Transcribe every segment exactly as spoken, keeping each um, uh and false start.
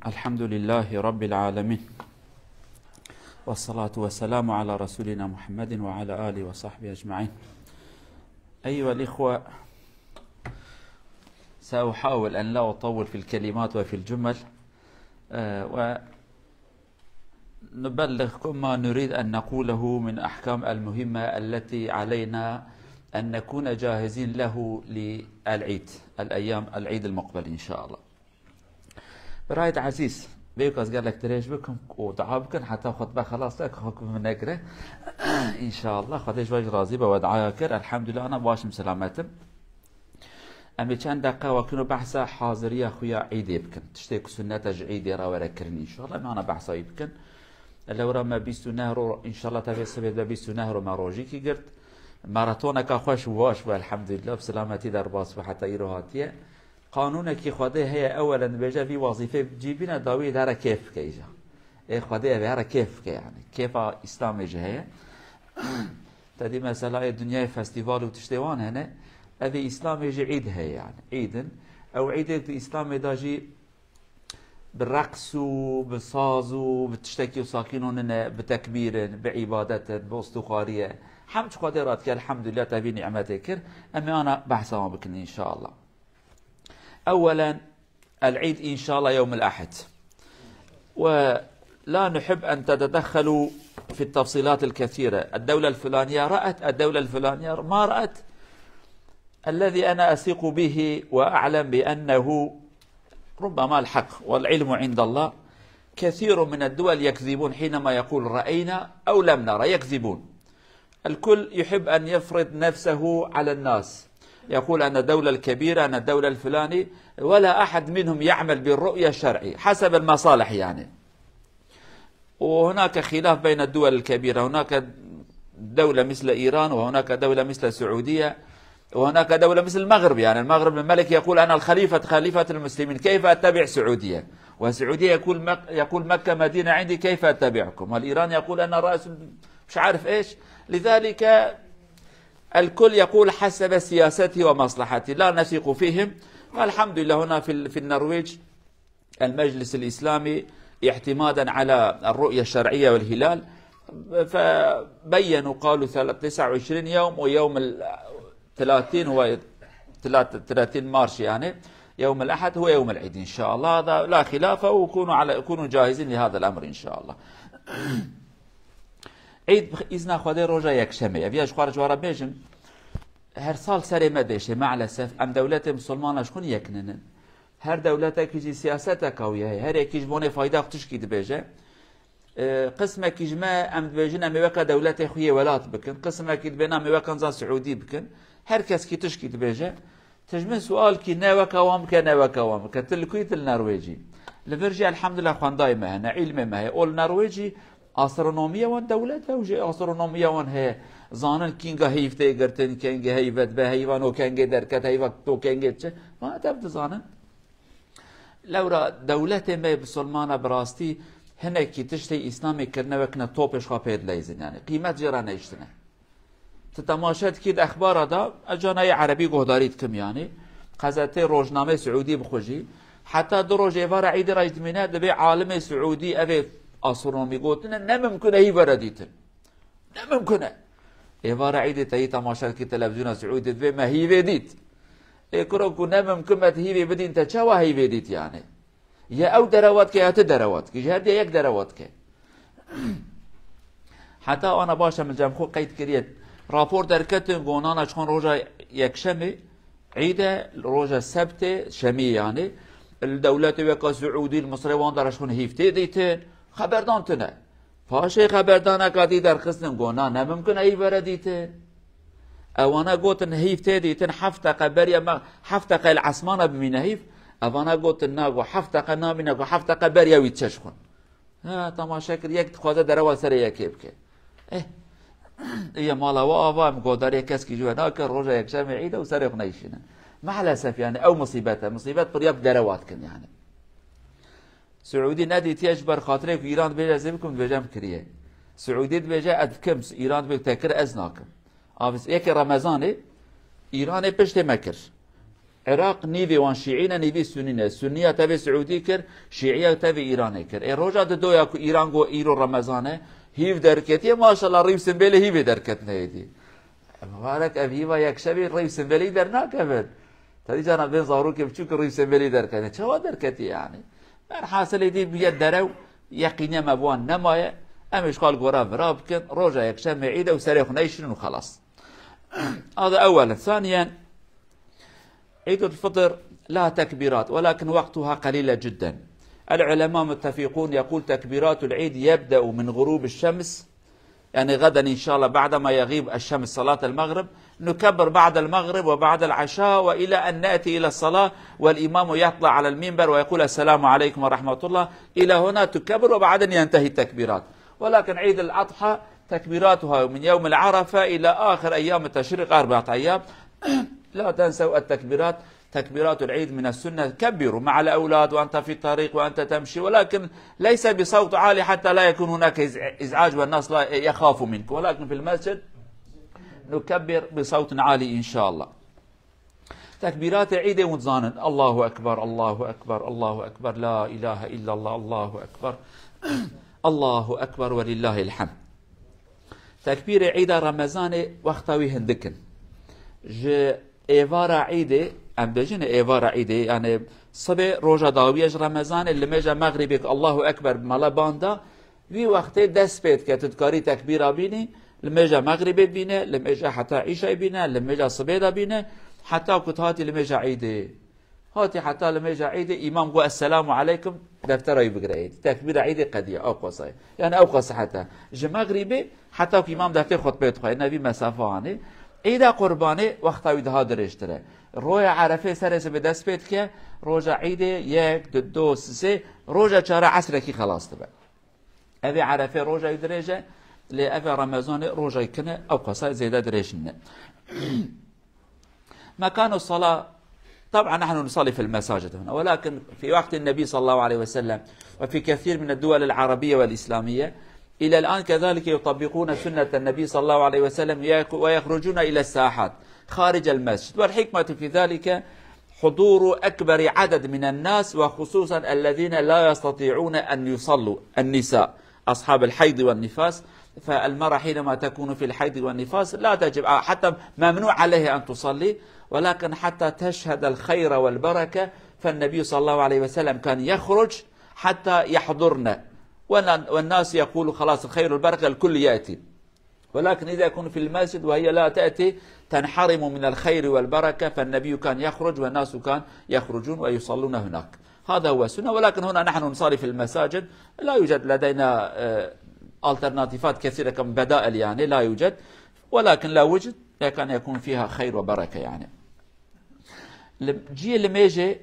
الحمد لله رب العالمين. والصلاة والسلام على رسولنا محمد وعلى آله وصحبه أجمعين. أيها الإخوة، سأحاول أن لا أطول في الكلمات وفي الجمل، آه، ونبلغكم ما نريد أن نقوله من أحكام المهمة التي علينا أن نكون جاهزين له للعيد، الأيام العيد المقبل إن شاء الله. Birayê ezîz, bêyî ez gelek dirêj bikim û dua bikin, heta xutbe xelas be, ku xwe min negire. Înşallah, Xwedê ji we jî razî be, we duaya kir. Elhamdulillah, ana baş im, selamet im. Em ê çend deqe wekî no behsa haziriya xwe ya Îdê bikin. Tiştê ku sunnet e ji Îdê re were kirin, înşallah, em ana behsa wî bikin. Lewra me bîst û neh ro, înşallah, tevê sibê de bîst û neh ro me rojîkî girt. Maratoneka xweş û baş bû, elhamdulillah, bi selametî derbas bû, heta îro hatiye. Qanûnekî Xwedê heye, ewelen dibêje, vî wezîfê cî bîne, dawî de here kêf bike îca. Ê Xwedê ev ê here kêf bike, yanî. Kêfa Îslamê jî heye. Te dî mesela ê dinyayê festîval û tiştê wan hene. Ev ê Îslamê jî Îd heye, yanî. Îd in. Ew Îdê di Îslamê de jî bi reqs û bi saz û bi tiştekî sakîno nine, bi tekbîr in, bi îbadet in, bi ostûxarî ye. Hemd ji Xwedê re dike, elhamdulillah, te vî nîmetê kir. Em ê ana behsa wan bikin, înşallah. أولا، العيد إن شاء الله يوم الأحد، ولا نحب أن تتدخلوا في التفصيلات الكثيرة، الدولة الفلانية رأت، الدولة الفلانية ما رأت. الذي أنا أثق به وأعلم بأنه ربما الحق والعلم عند الله، كثير من الدول يكذبون حينما يقول رأينا أو لم نرى، يكذبون. الكل يحب أن يفرض نفسه على الناس، يقول: "أنا الدولة الكبيرة، أنا الدولة الفلاني"، ولا أحد منهم يعمل بالرؤية الشرعية حسب المصالح، يعني. وهناك خلاف بين الدول الكبيرة، هناك دولة مثل إيران، وهناك دولة مثل السعودية، وهناك دولة مثل المغرب. يعني المغرب الملك يقول: "أنا الخليفة، خليفة المسلمين، كيف أتبع سعودية؟" والسعودية يقول مك-، يقول: "مكة مدينة عندي، كيف أتبعكم؟" والإيران يقول: "أنا رأس مش عارف إيش." لذلك الكل يقول حسب سياسته ومصلحته، لا نثق فيهم. والحمد لله، هنا في ال-، في النرويج المجلس الإسلامي، اعتمادا على الرؤية الشرعية والهلال، فبينوا، قالوا ثل-، تسعة وعشرين يوم، ويوم ال-، ثلاثين هو تلات-، ثلاثين مارش، يعني يوم الأحد هو يوم العيد إن شاء الله. هذا لا خلاف، وكونوا على، كونوا جاهزين لهذا الأمر إن شاء الله. Îd bi îzna Xwedê roja yekşemê. Ev ya ji xwe re ji we re bêjim, her sal serê me dêşê, maalesef. Em dewletê misilmana ji xwe yek nînin. Her dewletekî jî siyaseteka wî heye. Her yekî ji bonê fayda xwe tişkî dibêje. E, qismekî ji me, em dibêjin, em ê weke dewletê xwe yê welat bikin. Qismekî dibêne, em ê weke niza Siûdî bikin. Her keskî tişkî dibêje. Ti ji min sual kî, ne weke wan bike, ne weke wan bike. Ti li ku yî, ti li Norwêcî. Li vir jî elhamdulillah xwendayê me hene, îlmê me heye. Û li Norwêcî astronomiya wan dewlet e û jî astronomiya wan heye. Zanin kînga heyv tê girtin, kengê heyve dibe, heyva no kengê derket, heyva to kengê diçe. Van tev dizanin. Lewra dewletê me misilmana bi rastî hinekî tiştê Îslamê kirine wekine topê ji xwe pê dileyzin, yani qîmet jê re nehiştine. Ti temaşe dikî di exbara de, ez canayê erebî guhdarî dikim, yanî qezetê, rojnamê Siûdî bixwe jî, heta du roj êvara Îdê re jî dimîne, dibê alimê Siûdî evê astronomî gotine, ne mimkun e hî were dîtin. Ne mimkun e. Êvara Îdê te yî temaşe dikî televîzyona Siûdî, dibê me hîvê dît. Ê kuro, ku ne mimkun e ti hîvê bidîn, te çawa hîvê dît, yanî? Ya ew derewa dike, ya ti derewa dike. Ji her diya yek derewa dike. Heta ana baş e, min cem xwe qeyd kiriye. Rapor derketin, gonana çixon roja yekşemê, Îd e, roja sebtê, şemî yani, li dewletê weka Siûdî, li Misirê wan de re çixon hîv tê dîtin, xeberdan tune. Paşê xeberdaneka dî derxistin, gona ne mimkun e hîv were dîtin. Ewana gotin hîv tê dîtin, heft deqe beriya me, heft deqe li esmana bimîne hîv. Evana gotin na, go heft deqe namîne, go heft deqe beriya wî diçe ji xwe. Ha, temaşe kir, yek dixwaze derewa serê yekê bike. Eh, îya mala we ava, em godarê keskî ji we nake, roja yekşemê Îd e û serê xwe neyşîne. Maalesef yani ew musîbet e, musîbet piriya bi derewa dikin yani. Siûdî nedîtiye, ji ber xatirê ku Îran dibêje ez ê bikim, dibêje em kiriye. Siûdî dibêje ez dikim, Îran dibê te kir ez nakim. Avis yekê Remezanê Îranê piştê me kir. Iraq nîvê wan şîî ne, nîvî sunî ne. Sunniya tevê Siûdî kir, şîiya tevê Îranê kir. Ê roja didoya ku Îran got îro Remezan e, hîv derketiye, maşallah, rî û simbêlê hîvê derketine êdî. E, mibarek ev hîva yekşemê rî û simbêlê dernakevin. Tedî caran bên zarokê biçûk rî û simbêlê derketine. Çawa derketiye yani? Berhasil êdî bûye derew, yeqîniya me bi wan nemaye. Em ê ji xwe li gora vira bikin. Roja yekşemê îd e û serê xwe neyşînin û xelas. هذا أولا. ثانيا، عيد الفطر لها تكبيرات، ولكن وقتها قليلة جدا. العلماء متفقون، يقول: تكبيرات العيد يبدأ من غروب الشمس، يعني غدا إن شاء الله بعدما يغيب الشمس صلاة المغرب، نكبر بعد المغرب وبعد العشاء وإلى أن نأتي إلى الصلاة، والإمام يطلع على المنبر ويقول: السلام عليكم ورحمة الله. إلى هنا تكبر، وبعدين ينتهي التكبيرات. ولكن عيد الأضحى تكبيراتها من يوم العرفة إلى آخر أيام التشريق، أربعة أيام. لا تنسوا التكبيرات، تكبيرات العيد من السنة، كبروا مع الأولاد وأنت في الطريق وأنت تمشي، ولكن ليس بصوت عالي حتى لا يكون هناك إز-، إزعاج والناس لا يخافوا منك، ولكن في المسجد نكبر بصوت عالي إن شاء الله. تكبيرات عيد ونزانن: الله أكبر، الله أكبر، الله أكبر، لا إله إلا الله، الله أكبر، الله أكبر ولله الحمد. Tekbîrê Îda Remezanê wexta wî hindik in. Ji êvara Îdê, em bêjin êvara Îdê, yani sibê roja dawiye ji Remezanê, limêja Mexrîbê ku Allahu Ekber bi mala ban da, wî wextê dest pê dike, tu dikarî tekbîra bînî, limêja Mexrîbê bîne, limêja heta Îşayê bîne, limêja sibê de bîne, heta ku tu hatî limêja Îdê. Hatî heta limêja Îdê, îmam got, "Esselamu aleykum", deftera wî bigire Îdê. Tekbîra Îdê qediye, ew qasayê. Yani ew qasa heta. Ji Mexrîbê heta ku îmam deftê xutbê dixwe, ne vî mesafe anê. Îda Qurbanê wexta wî daha dirêjtir e. Roya Erefê serê sibê dest pê dike, roja Îdê yek, du, du, sê, roja çara esrekî xelas dibe. Evê Erefê roja wî dirêj e, lê evê Remezanê roja wî kine, ew qasa zêde dirêj nîne. مكان الصلاة، طبعا نحن نصلي في المساجد هنا، ولكن في وقت النبي صلى الله عليه وسلم وفي كثير من الدول العربية والإسلامية إلى الآن كذلك يطبقون سنة النبي صلى الله عليه وسلم ويك-، ويخرجون إلى الساحات خارج المسجد، والحكمة في ذلك حضور أكبر عدد من الناس، وخصوصا الذين لا يستطيعون أن يصلوا، النساء، أصحاب الحيض والنفاس، فالمرأة حينما تكون في الحيض والنفاس لا تجب، حتى ممنوع عليها أن تصلي، ولكن حتى تشهد الخير والبركة، فالنبي صلى الله عليه وسلم كان يخرج حتى يحضرن، والن-، والناس يقول: "خلاص، الخير والبركة الكل يأتي." ولكن إذا يكون في المسجد وهي لا تأتي، تنحرم من الخير والبركة، فالنبي كان يخرج والناس كان يخرجون ويصلون هناك. هذا هو السنة، ولكن هنا نحن نصلي في المساجد، لا يوجد لدينا، آه، alternativat كثيرة كم بدائل، يعني لا يوجد، ولكن لا وجد لكن يكون فيها خير وبركة، يعني. Li-, ciyê limêjê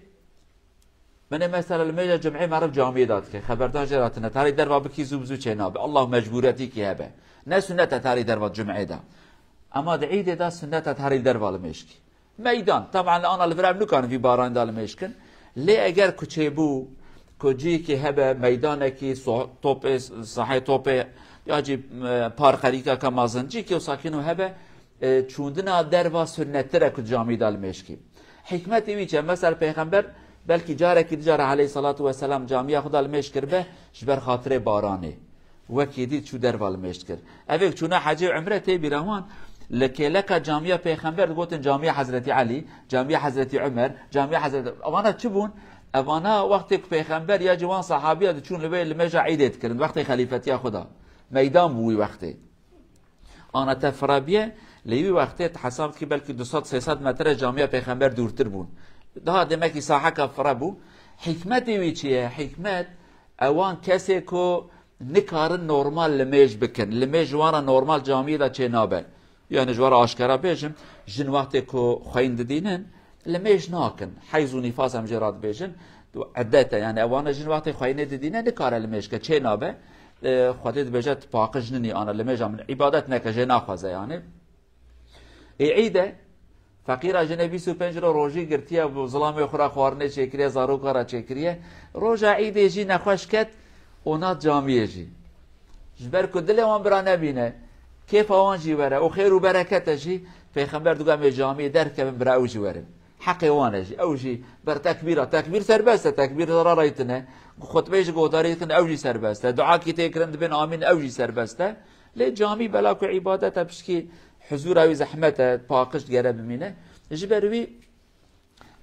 Binê mesela limêja cumê meriv camiyê de dike. Xeberdan jê re tine. Tarî derva bikî zû bi zû çê nabe. Allah mecbûretîkî hebe. Ne sunnet e tarî derva cumê de. Ema di îdê de sunnet e tarî derva limêjkî. Meydan. Taban li ana li vir em nikarin vî baran de limêj kin. Lê eger kuçê bû, ku cîkî hebe, meydanekî, so-, topê, sahê topê, ya jî, e, parkerîka ke mezin, cîkî wisa kî nû hebe, e, çûndina derva sunnettir e ku camî de limêj kî. Hikmetê wî çi ye? Mesela Pêxember belkî carekî dicara aleyhissalatu vesselam camiya xwe de limêj kiribe ji ber xatirê baranê. Wekî dî çû derva limêj dikir. Evê çûna hecê û umre tê bîra wan, li kêleka camiya Pêxember digotin camiya Hezretî Elî, camiya Hezretî Umer, camiya Hezretî, evana çi bûn? Evana wextê ku Pêxember ya jî wan sahabiya diçûn li wê limêja îdê dikirin, wextê xelîfetiya xwe de. Meydan bû wî wextê. Ana te fira biye, lê wî wextê tu hesab dikî belkî du sed sê sed metre camiya Pêxember dûrtir bûn. Daha demekî saheka fira bû. Hikmetê wî çi ye? Hikmet, ewan kesê ku nikarin normal limêj bikin. Limêj ji wan re normal camiyê de çê nabe. Yani ji we re aşkera bêjim, jin wextê ku xweyîn didînin, limêj nakin. Heyz û nîfas em jê re dibêjin. Edet e, yani ewana jin wextê xweyînê didîne, nikare limêj ke, çê nabe. E, Xwedê dibêje, tu paqij ninî, ana limêja min îbadet neke, jê naxwaze yani. Ê îd e, feqîra jinê bîst û pênc ro rojî girtiye, bi zilamê xwe re xwarinê çêkiriye, zaroka re çêkiriye. Roja îdê jî nexweş ket, û nat camiyê jî. Ji ber ku dilê wan bira nebîne, kêfa wan jî were û xêr û bereket e jî, Pêxember digot, em ê camiyê derkevin, bira ew jî werin. Heqê wan e jî. Ew jî ber tekbîra, tekbîr serbest e, tekbîr zarara tine. Xutbeyê jî guhdarî tine, ew jî serbest e. Duakî tê kirin dibên amîn, ew jî serbest e. Lê camî bela ku îbadet e, pişkî huzûra wî zehmet e, paqij digere bimîne. Ji ber wî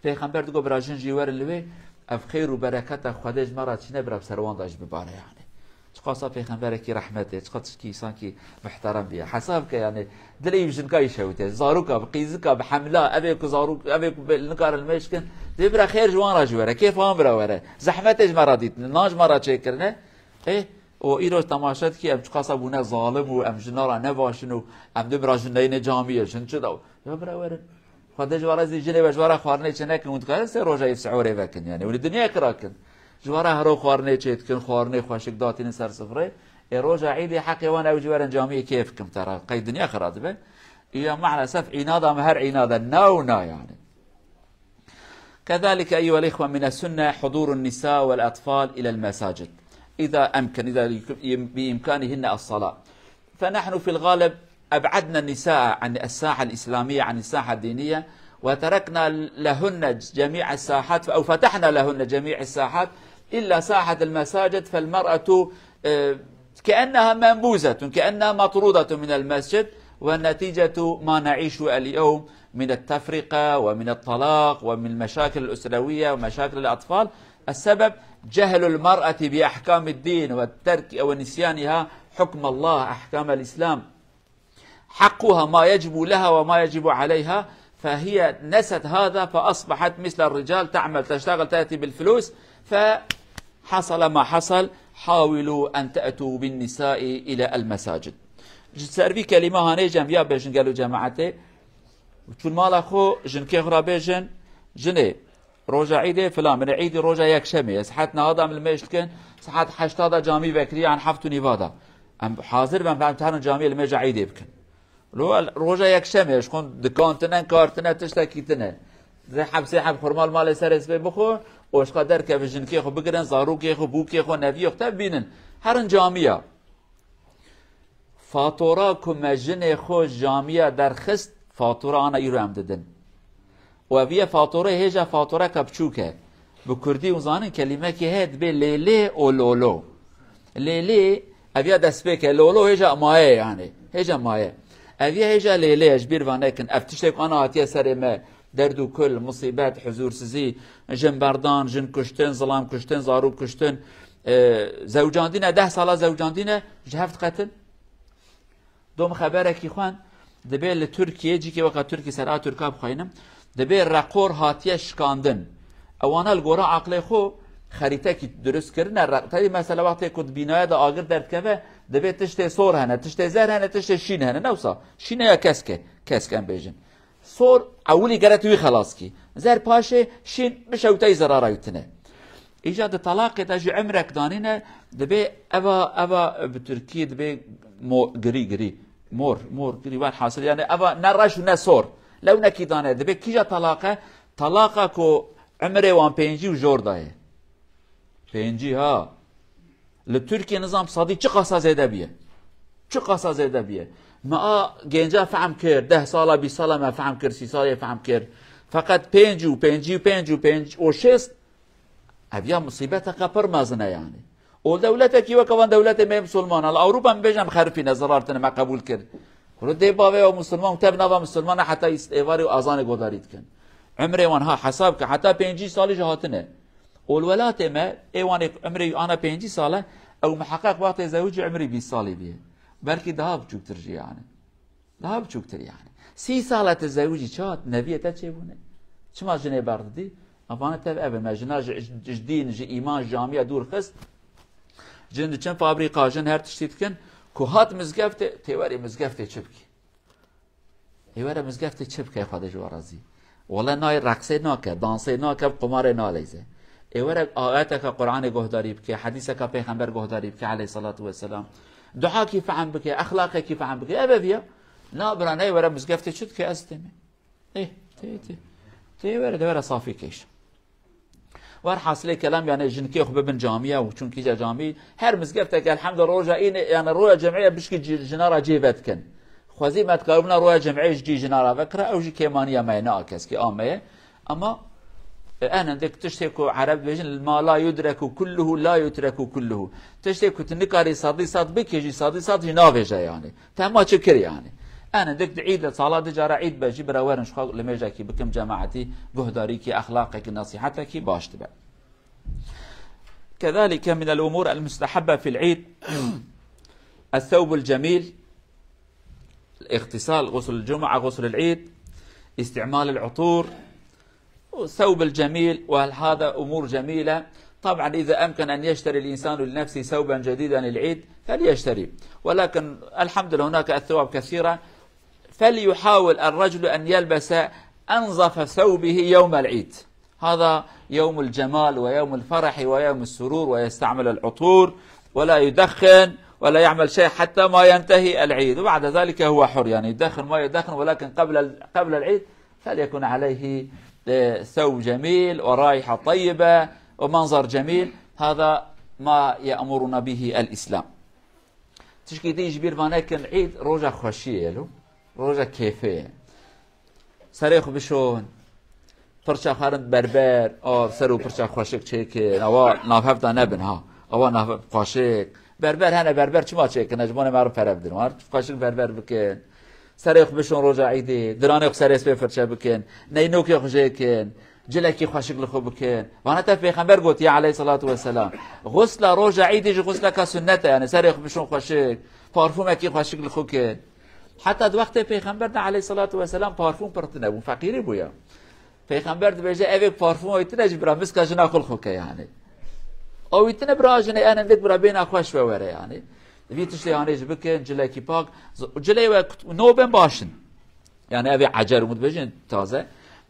Pêxember digot, bira jin jî werin li wê, ev xêr û bereketa Xwedê ji me re çîne, bira bi ser wan de jî bibare yani. Çiqasa pêxemberekî rehmetê, çiqa tişkî însankî muhterem biye. Hesab ke yani, dilê wî bi jinka yî şewite, zaroka, bi qîzika, bi hemla, evê ku zarok, evê ku bê-, nikarin mêş kin, dê bira xêr ji wan re jî were, kêf wan bira were. Zehmetê ji me re dîtine, nan ji me re çêkirine. Ê, û îro temaşe dikî, em çiqasa bûne zalim û em jina re ne baş in û em dê bira jin neyne camiyê, jin çi da. Ya bira werin. Xwedê ji we re zî jinê we ji we re xwarinê çê nekin, hûn dikarin sê roja yê sihorê vekin, yani hûn ê dinyayê xira kin. Ji we re hero xwarinê çê dikin, xwarinê xweşik datînin ser sifrê. Ê roja Îdê heqê wan ew jî werin camiyê kêf kim te re. Qey dinya xira dibe. Îya maalesef înada me her înada na û na yani. كذلك أيها الإخوة، من السنة حضور النساء والأطفال إلى المساجد إذا أمكن، إذا بإمكانهن الصلاة. فنحن في الغالب أبعدنا النساء عن الساحة الإسلامية، عن الساحة الدينية، وتركنا لهن جميع الساحات، أو فتحنا لهن جميع الساحات إلا ساحة المساجد. فالمرأة، آه، كأنها منبوذة، كأنها مطرودة من المسجد، والنتيجة ما نعيشه اليوم من التفرقة ومن الطلاق ومن المشاكل الأسروية ومشاكل الأطفال. السبب جهل المرأة بأحكام الدين والترك ونسيانها حكم الله، أحكام الإسلام، حقها ما يجب لها وما يجب عليها، فهي نست هذا فأصبحت مثل الرجال تعمل تشتغل تأتي بالفلوس، فحصل ما حصل. حاولوا أن تأتوا بالنساء إلى المساجد. Ji ser vî kelîme hanê cem ya bêjin gelo cemaetê. Çûn mala xwe, jinkê xwe re bêjin, jinê, roja Îdê filan, min ê Îdî roja Yekşemê ye, saet nehada min li mêj dikin, saet heşta da camî vekirî, yan heft û nîva da. Em hazir ben, em terin camiyê li mêja Îdê bikin. Lo el-, roja Yekşemê, ji xwe dikan tine, kar tine, tiştekî tine. Zê heb sê heb xurma li malê serê sibê bixwe, û ji xwe derkeve jinkê xwe bigirin, zarokê xwe, bûkê xwe, neviyê xwe tev bînin. Herin camiya. Fatura ku me jinê xwe camiya derxist, fatura ana îro em didin. Û ev ye faturê hêja fatureka biçûk e. Bi kurdî hûn zanin kelîmekê heye dibê lêlê û lolo. Lêlê, ev ya destpêk e, lolo hêja maye yani. Hêja maye. Ev ye hêja lêlê ye, ji bîr va nekin. Ev tiştê ku ana hatiye serê me, derd û kul, musîbet, huzûrsizî, jin berdan, jin kuştin, zilam kuştin, zarok kuştin, e, zewcandîne, deh sala zewcandîne, ji hev diqetin. Do min xeberekî xwend, dibê li Tirkiyê, cîkê weka Tirkî ser a Tirka bixweynim, dibê reqor hatiye şikandin. Ewana li gora aqlê xwe xerîtekî dirust kirine. Re-, tevî mesela wextê ku di bînaya de agir derdikeve, dibê tiştê sor hene, tiştê zer hene, tiştê şîn hene. Ne wisa? Şîn e ya kesk e, kesk em bêjin. Sor ewilî gere tu wî xelas kî. Zer paşê, şîn bişewteyî zerara wî tine. Îca di talaqê de jî emrek danîne, dibê eva, eva bi tirkî dibê mo-, girî, girî. Mor, mor, girî, welhasil, yani eva ne reş û ne sor. Lewnekî dane, dibê kîja talaq e? Talaqa ku emrê wan pêncî û jor daye. Pêncî ha. Li Tirkiye nizam sadî çiqasa zêde biye. Çiqasa zêde biye. Me a gênca fehm kir, deh sala, bîst sala me fehm kir, sî salê fehm kir. Feqet pêncî û pêncî û pêncî û pêncî û şêst, ev ya musîbeteke pir mezin e yani. Û dewletekî weke van dewletê me musulman, li Ewropa min bêjin em xerifîne, zirar tine me qebûl kir. Xwilo dê bavê ew musulman, tev nava musulman e heta îst-, êvarê û azanê godarî dikin. Emrê wan ha hesab ke heta pêncî salî jî hatine. Û li welatê me, ê wan ê ku emrê wî ana pêncî sal e, ew miheqeq wextê zewicî emrî bîst salî bîye. Belkî daha biçûktir jî yani. Daha biçûktir yani. Sî sal e tu zewicî, çawa neviyê te çêbûne? Çima jinê berdidî? Evane tev ev in. Me jina ji, ji, ji dîn, ji îman, ji camiya dûr xist. Jin diçin fabrîka, jin her tiştî dikin. Ku hat mizgeftê, tê werê mizgeftê çi bikî? Ê were mizgeftê çi bike, Xwedê ji we razî? Wele nayê reqsê nake, dansê nake, bi qumarê naleyze. Ê were ayeteke Qur'anê guhdarî bike, hedîseke Pêxember guhdarî bike aleyhissalatu vesselam. Duakî fehm bike, exlaqekî fehm bike. Ev ev ya. Na bira neyê were mizgeftê çi dike ez tême. Ê, tê, tê. Tê were de were safî kêş. Werhasilê kelam, yani jinkê xwe bibin camiye û çûn kîja camî, her mizgefteke elhamdulillah roja îne, yani roja cem'ê bişkî ci-, jina ra cê vedikin. Xwezî me dikaribûna roja cem'ê ji cî jina ra vekira, ew jî kêmaniya me ye, ne a keskî a me ye. Ama, e, en hindik tiştê ku Ereb dibêjin, "Ma la yudreku kulluhu, la yutreku kulluhu." Tiştê ku tu nikarî sedî sed bikî jî, sedî sed jî navêje yani. Tema çi kir yani. En hindik di Îd de sala du cara Îd be jî bira werin ji xwe limêjekî bikim cemaetî, guhdarîkî, exlaqekî, nesîhetekî baş dibe. كذلك من الأمور المستحبة في العيد الثوب الجميل، الاغتسال، غسل الجمعة، غسل العيد، استعمال العطور، الثوب الجميل، وهل هذا أمور جميلة؟ طبعًا إذا أمكن أن يشتري الإنسان لنفسه ثوبا جديدا للعيد فليشتري، ولكن الحمد لله هناك الثواب كثيرة، فليحاول الرجل أن يلبس أنظف ثوبه يوم العيد، هذا يوم الجمال ويوم الفرح ويوم السرور، ويستعمل العطور ولا يدخن ولا يعمل شيء حتى ما ينتهي العيد، وبعد ذلك هو حر، يعني يدخن ما يدخن، ولكن قبل ال-، قبل العيد فليكن عليه، آه، ثوب جميل ورائحة طيبة ومنظر جميل. هذا ما يأمرنا به الإسلام. Tişkî din ji bîr va nekin, Îd roja xweşiyê ye lo, roja kêfê ye. Serê xwe bişon, pirça xwe rin berber, a, ser û pirça xweşik çêkin, awa navhev de nebin ha, awa navhev xweşik. Berber hene, berber çima çêkin, ji bo ne me re pere bidin, war xweşik berber bikin. Serê xwe bişon roja Îdê, diranê xwe serê spê firçe bikin, neynokê xwe jêkin, cilekî xweşik li xwe bikin. Vana te Pêxember gotiye aleyhissalatu vesselam. Xusla roja Îdê jî xusleka sunnet e, yani serê xwe bişon xweşik, parfumekî xweşik li xwe kin. Heta di wextê Pêxember de aleyhissalatu vesselam parfum pir tune bû, feqîrî bû ya. Pêxember dibêje, "Evê parfuma wî tune jî bira miska jina xwe li xwe ke yani." O wî tune bira jinê en hindik bira bêna xweş ve were yani. Vî tiştê hanê jî bikin, cilekî pak, z-, cilê we kut-, no ben baş in. Yani evê ecer û dibêjin taze.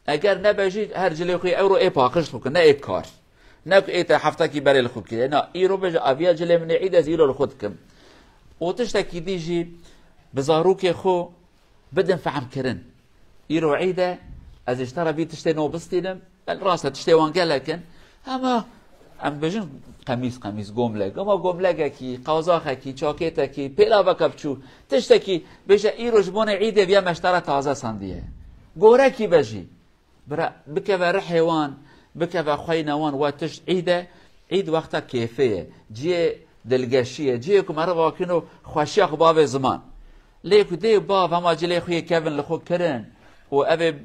Eger nebe jî her cilê xwe ewro ê paqij xwe kin, ne ê kar. Ne ku ê te heftekî berê li xwe kiriye. Na, îro bêje, "Aviya cilê min ê Îd ez îro li xwe dikim." Û tiştekî dî jî bi zarokê xwe bidin fehm kirin. Îro Îd e, ez ê ji te re vî tiştê no bistînim. Bel rast e, tiştê wan gelek in. Hema em bêjin qemîs, qemîs, gomlek. Ama gomlegekî, qazaxekî, çakêtekî, pêlaveke biçûk, tiştekî bêje, "Îro ji bonê Îdê viya me ji te re taze sandiye." Gorekî be jî. Bira, bikeve rihê wan, bikeve xweyna wan, we tişt Îd e. Îd wexta kêfê ye, cihê dilgeşî ye, cihê ku meriv akîno xweşiya xwe bavê ziman. Lê ku dê û bav hema cilê xwe yê kevin li xwe kirin û ev ê,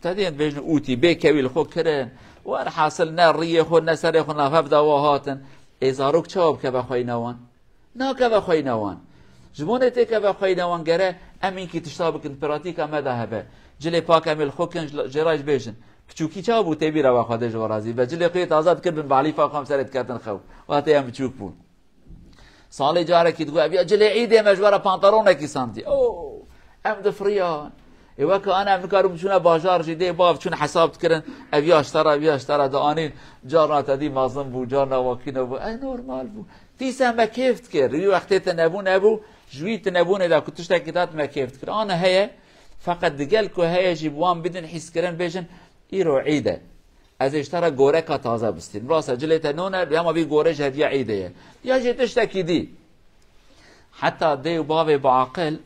te dê bêjin ûtî, bê kewî li xwe kirin û erhasil ne riyê xwe ne serê xwe navhev de wa hatin. Ê zarok çawa bikeve xweyna wan? Nakeve xweyna wan. Ji bo nê têkeve xweyna wan gere em înkî tişta bikin, pratîka me de hebe. Cilê pak em ê li xwe kin, ji, jê re jî bêjin. Piçûkî çawa bû tê bîra we Xwedê ji we razî be. Cilê xwe yê taze dikir bin balîfa xwe em serê diketin xew. Wextê em biçûk bûn. Salê carekî digot, "Ev ya cilê Îdê me ji we re pantalonekî sandî." Oo, em difiriyan. Ê weke ana em nikarin biçûne bajar jî dê bav çûn hesab dikirin. Ev ya ji te re, ev ya ji te re dianîn. Carna te dî mezin bû, carna wekî nebû. Ey normal bû. Dîsa me kêf dikir. Wî wextê tinebûn hebû, ji wî tinebûnê de ku tiştekî dat me kêf dikir. Ana heye, feqet digel ku heye jî bi wan bidin hîskirin, bêjin, "Îro Îd e. Ez ê ji te re goreka taze bistînim." Rast e, cilê te non e, lê hema vî gore ji hediya Îdê ye. Ya jî tiştekî dî. Heta dê û bavê biaqil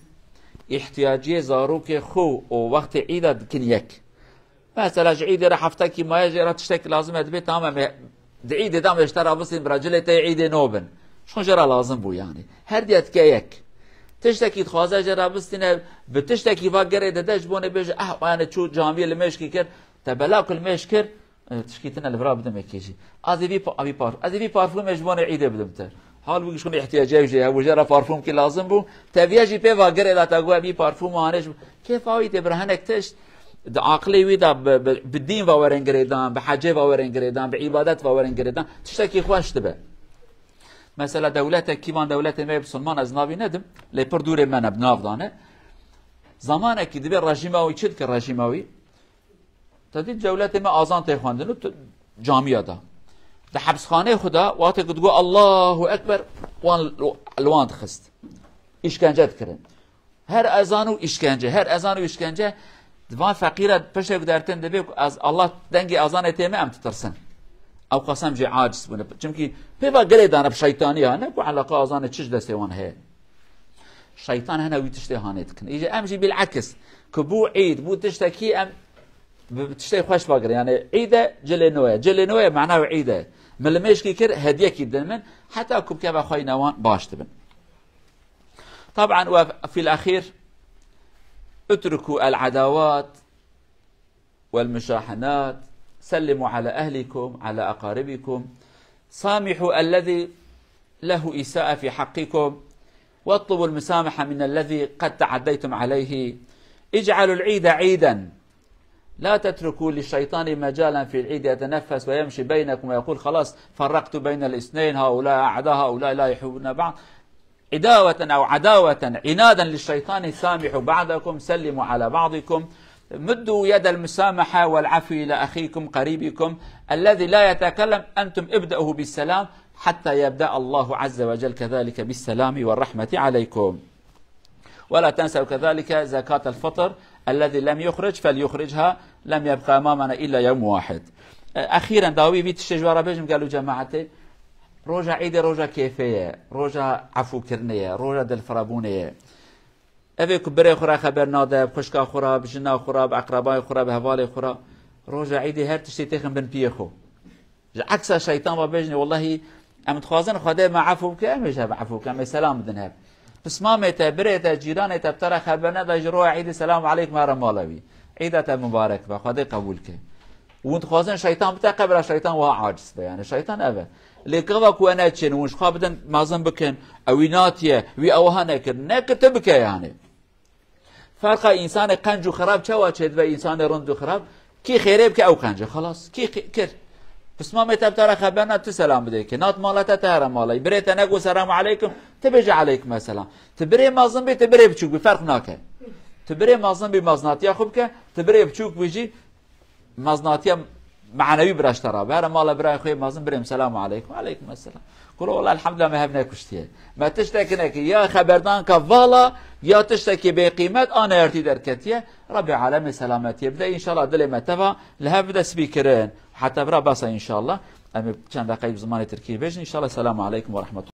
îhtiyaciyê zarokê xwe û wextê Îd e dikin yek. Mesela ji Îdê re heftekî maye jê re tiştekî lazim e, dibê tamam e, di Îdê de em ê ji te re bistînin, bira cilê te yê Îdê nobin. Ji xwe jê re lazim bû yani. Her diye dike yek. Tiştekî dixwaze jê re bistîne, bi tiştekî va gerê dide ji bo nê bêje, "Eh, yani çû camiyê li mêşkî kir." Te bela ku li mêş kir, e, tişkî tine li vira bidim êkê jî. Ez ê vî pa-, vî par-, ez ê vî parfumê ji bo nê Îdê bidim te. Halbûkî ji xwe îhtiyacê jê hebû, jê re parfumkî lazim bû. Teviye jî pê va girê da te got, "Vî parfum hanê ji bo." Kêfa wî tê bira hinek tişt. Di aqilê wî de bi, bi, bi dîn ve werin girêdan, bi hecê ve werin girêdan, bi îbadet ve werin girêdan. Tiştekî xweş dibe. Mesela dewletek, kîvan dewletê me yê bisilman ez navî nedim. Lê pir dûrê me ne, bi nav dane. Zamanekî dibê rejîma wî çi dike rejîma wî? Te dît dewletê me azan tê xwendin û tu-, camiya da. Di hepsxanê xwe de, wextê ku digot, "Allahu Ekber", wan li, li wan dixist. Îşkence dikirin. Her ezan û îşkence, her ezan û îşkence, di van feqîre piştek dertin dibê ku ez, Allah dengê azanê tê me em ditirsin. Ew qasem jî aciz bûne. Çimkî pê va girê dane bi şeytanî ya, ne ku eleqa azanê çi ji destê wan heye. Şeytan hene wî tiştê hanê dikin. Îje em jî bil'eks, ku bû Îd, bû tiştekî em bi tiştê xweş vagire. Yani îd e cilê nû ye. Cilê nû ye mana wî îd e. Min li mêşkî kir, hediyekî din min. Heta ku bikeve xweyna wan baş dibin. Taban ve fîl exîr, اتركوا العداوات والمشاحنات، سلموا على أهلكم، على أقاربكم، سامحوا الذي له إساءة في حقكم، واطلبوا المسامحة من الذي قد تعديتم عليه. اجعلوا العيد عيدا، لا تتركوا للشيطان مجالا في العيد يتنفس ويمشي بينكم ويقول: خلاص فرقت بين الاثنين، هؤلاء أعداء، هؤلاء لا يحبون بعض. عداوة أو عداوة عنادا للشيطان، سامحوا بعضكم، سلموا على بعضكم، مدوا يد المسامحة والعفو إلى أخيكم قريبكم الذي لا يتكلم، أنتم ابدأوا بالسلام حتى يبدأ الله عز وجل كذلك بالسلام والرحمة عليكم. ولا تنسوا كذلك زكاة الفطر، الذي لم يخرج فليخرجها، لم يبق أمامنا إلا يوم واحد. أخيرا، dawî vî tiştê ji we re bêjim, gelo cemaetê, roja Îdê roja kêfê ye, roja efûkirinê ye, roja dilfirebûnê ye. Evê ku birê xwe re xeber nade, bi xwişka xwe re, bi jina xwe re, bi eqrebayê xwe re, bi hevalê xwe re, roja Îdê her tiştê têxin bin piyê xwe. Ji eksa şeytan ve bêjin, wellahî, em dixwazin Xwedê me efû bike, em ê ji hev efû bike, em ê selam bidin hev. Pismamê te, birê te, cîranê te bi te re xeber neda, ji roja Îdê selam aleykum here mala wî. Îda te mubarek be, Xwedê qebûl ke. Hûn dixwazin şeytan bite qebra, şeytan wiha aciz be, yani şeytan ev e. Lê gava ku e neçin, hûn ji xwe bidin mezin bikin, ew wî natiye, wî ewiha nekir. Nekir, tu bike yani. Ferqa însanê qenc û xirab çawa çêdibe, însanê rind û xirab? Kî xêrê bike ew qenc e, xelas. Kî xê-, kir. Pismamê te bi te re xeber na, tu selam bidê ke. Nat mala te, te here mala wî. Birê te negot selamu aleykum, tu bêje aleykum selam. Tu birê mezin bî, tu birê biçûk bî, ferq nake. Tu birê mezin bî, mezinatiya xwe bike, tu birê biçûk bî jî, mezinatiya manewî bira ji te re. Here mala birayê xwe yê mezin, birêm selamu aleykum. Aleykum selam. Kuro wela elhamdulillah me hev nekuştiye. Me tiştek nekir. Ya xeberdanka vala, ya tiştekî bêqîmet a neyartî derketiye. Rabbê alemê selametiye bide. Înşallah dilê me teva li hev bide spîkirin. Heta vira bes e înşallah. Em ê çend deqeyê bi zimanê tirkî bêjin. Înşallah selamu aleykum ve rahmetullah.